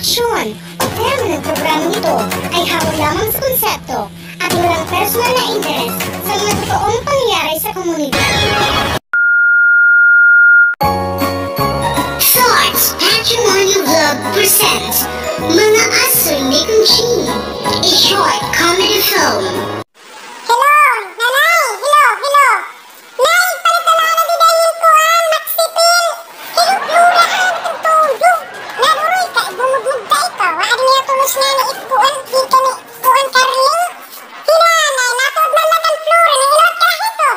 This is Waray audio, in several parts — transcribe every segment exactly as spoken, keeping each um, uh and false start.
Aksyon o tema ng programang ito ay hango lamang sa konsepto at walang personal na interes sa mga totoong pangyayari sa komunidad. Thoughts Patrimonial Vlog presents Mga Asoy ni Conching, a short comedy film. Hello, nanay! Hello, hello! Nay, palit na la dida hin kuan, Maxipil! Hello, Flora, an tulog! Naduroy ka, igmumudmud ka ikaw. Adi niya tulos nga na ikuan, kita ni kuan, Carling. Hinanay, natuod man la kan Flora, nahilot ka hito.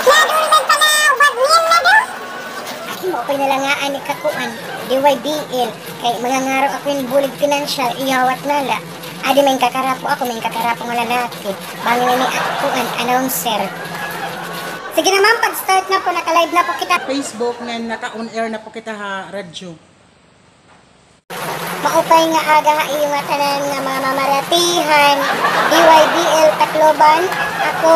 Naduroy man pala, ubad niyan na daw. Aki, maupay na la nga ani ka kuan, D Y B L. Kay mangangaro ako hin bulig pinansyal, iyawat na la. Adi may kakarapo ako, may kakarapo nga lalaki. Bangin na ni kuan, announcer. Sige na, ma'am, pag-start na po, naka-live na po kita. Facebook, ngan naka-on air na po kita ha radyo. Maupay nga aga ha iyo ngatanan nga mga mamaratihan, D Y B L Tacloban. Ako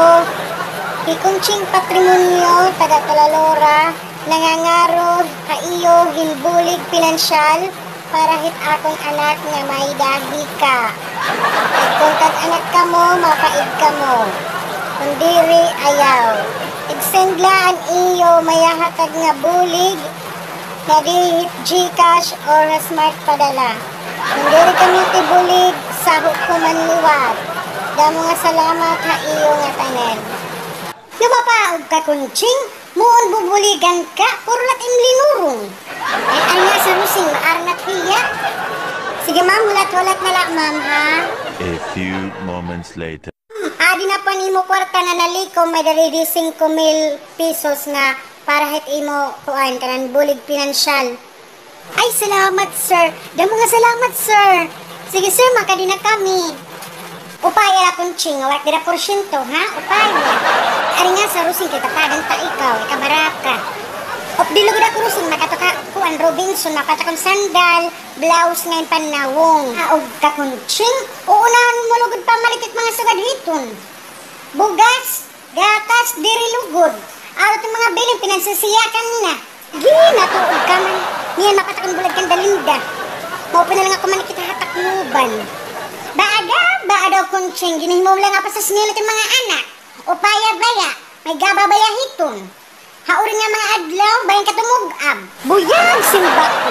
hi Conching Patrimonio, taga Talalora, nangangaro ha iyo hin bulig pinansyal para hit akon anak nga may-ada hika. Kon tag-anak kamo, mapaid kamo. Kon diri, ayaw. Ig-send la an iyo mayahatag nga bulig nga diri hit GCash or Smart Padala. Kon diri kamo tibulig, saho ko man liwat. Damo nga salamat ha iyo ngatanan. Lumapaog ka, Conching. Muon bubuligan ka, puro la it im linurong. Ay, ay nga sa Rosing, maarnat hiya. Sige, ma'am, hulat-hulat na la, ma'am, ha? A few moments later. Adi na po an imo kwarta nga nalikom, may-ada didi singko mil pesos nga para hit imo kuan, kanan bulig pinansyal. Ay, salamat, sir. Damo nga salamat, sir. Sige, sir, makadi na kami. Upaya la, Conching, nga wala dira porsyento, ha? Upaya. Ari nga sa Rosing, kay tapadan ta ikaw, ikabaraka. Updilog da ko, Rosing, makato ka kuan, Robinson, mapata kon sandal, blouse, ngan panawong. Aog ka, Conching. Unahan mo lugod pamalit it mga sugad hiton. Bugas, gatas, diri lugod. Aro it mga bilin, pinansisiyakan na. Ginatuod ka man. Niyan mapata kon bulag kan Dalinda. Maupay na la nga kumanikit ha Tacloban. Baada, baada, Conching, ginahimo la nga pasasnil it mga anak. Upaya baya, may gaba baya hiton. Ha uri nga mga adlaw, bayan ka tumug-ab. Buyag, simbako.